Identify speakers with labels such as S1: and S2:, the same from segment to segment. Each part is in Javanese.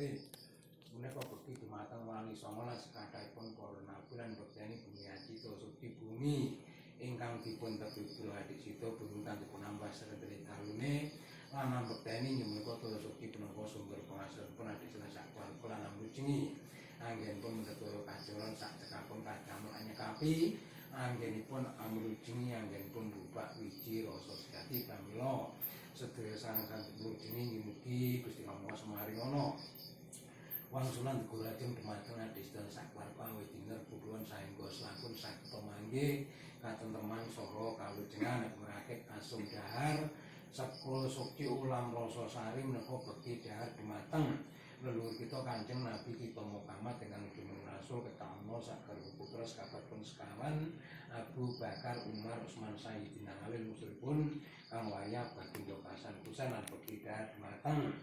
S1: malih menika bekti dumateng Wali Songo lan sekathahipun para nabi lan bekteni bumi acita suci bumi ingkang dipun tebi adik sida bumi kang dipun ambah srentene dalune lan ambekteni inggih menika toya suci pinangka sumber pengasilipun adik sida sak keluarga lan amrujengi anggenipun mendhet toya kajoron sak cekapun kadamel anyekapi anggenipun amrujengi anggenipun bubak wiji rasa sejati. Pramila sedaya sareng sampun inggih mugi Gusti Allah semaringono wangsulan digulajeng dumateng adik sedaya sak keluarga awit diner putuan saengga selangkung saged manggih katentreman saha kalujengan. Rakit asung dahar sekul suci ulam rasa sari menika bekti dahar dumateng leluhur kita Kanjeng Nabi kita Muhammad dengan junjung Rasul ketama sagarwa putra sekabat pun sekawan Abu Bakar, Umar, Utsman, Sayyidina Ali musulipun kang wayah Bagindo Hasan Husain lan bekti dahar dumateng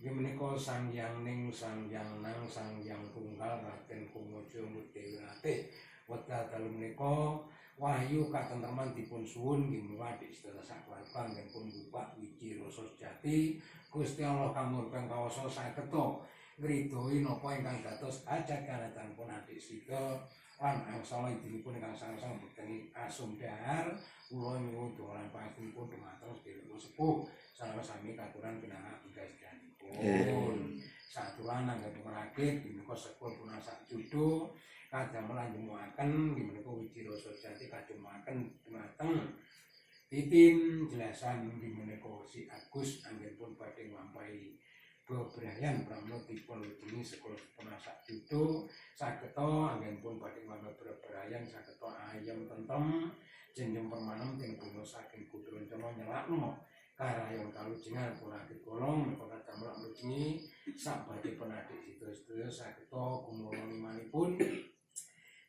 S1: inggih menika Sang Hyang Ning, Sang Hyang Nang, Sang Hyang Tunggal Raden Kumojo Dewi Ratih. Wekdal dalu menika wahyu katentreman dipun suwun nggih menika adik sedaya sakeluarga anggenipun bubak wiji rasa sejati. Gusti Allah kang kang kawasa sageta ngridhoi napa ingkang dados hajat kanatanipun adik sida lan angsala idinipun ingkang sang-sang bekteni asum dahar. Kula nyuwun donga lan pangestunipun dumateng sedherek sepuh sami katuran pinangak pinggastanipun. Saturan anggenipun rakit menika sekul punasak judo kadamel lanjungaken inggih menika wiji rasa sejati kajumaken dumateng titin jelasan inggih menika si Agus anggenipun badhe nglampahi bebrayan. Pramila dipun lujengi sekul punasak judo sageta anggenipun badhe nglampahi bebrayan sageta ayem tentrem jenjem permanem ting bumi saking kudu rencana nyelakno karayon kalujengan punakit golong menika kadamel mlujengi sak badhe penadik sedaya-sedaya sageta gumolong imanipun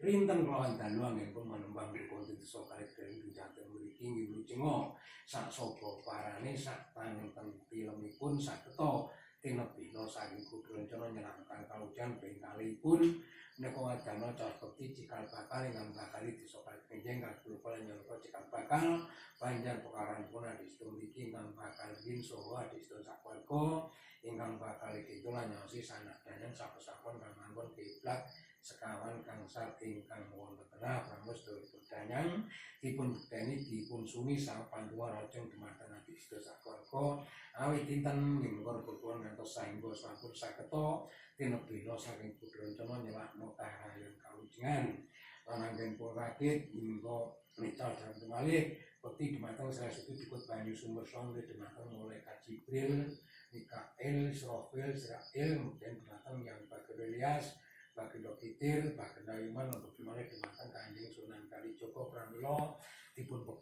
S1: rinten kelawan dalu anggenipun manembang dukun desa kalih jati mriki inggih mlujenga sak saba parane sak panenten tilemipun sageta tinebihna saking kudu rencana nyelakaken kalujan ping kalihipun menika wadana caos bekti cikal bakal ingkang bakali desa Kalih kang kula nyalaka cikal bakal Banjar pekaranipun adik sedaya mriki ingkang bakal bin saha adik sedaya sakeluarga ingkang bakal kintu lan nyaosi sanak danyang sapesapun kang manggon kiblat sekawan gangsal ingkang wonten tengah. Pramila sedaya danyang dipun bekteni dipun suni sang pantuwa rajeng dumateng adik sedaya sakeluarga awit dinten nggih menika ngantos saengga sampun sageta tinebihna saking kudu rencana nyelakno karayon kalujengan. Lan anggenipun rakit menika mical dalem malih bekti dumateng salah satu dikut banyu sumber song dumateng malaikat Jibril, Mikael, Israfil, Israel, kemudian dumateng yang Bagindo Ilyas, Bagindo Khidir, Bagindo Iman, untuk malih dumateng Kanjeng Sunan Kalijaga. Pramila dipun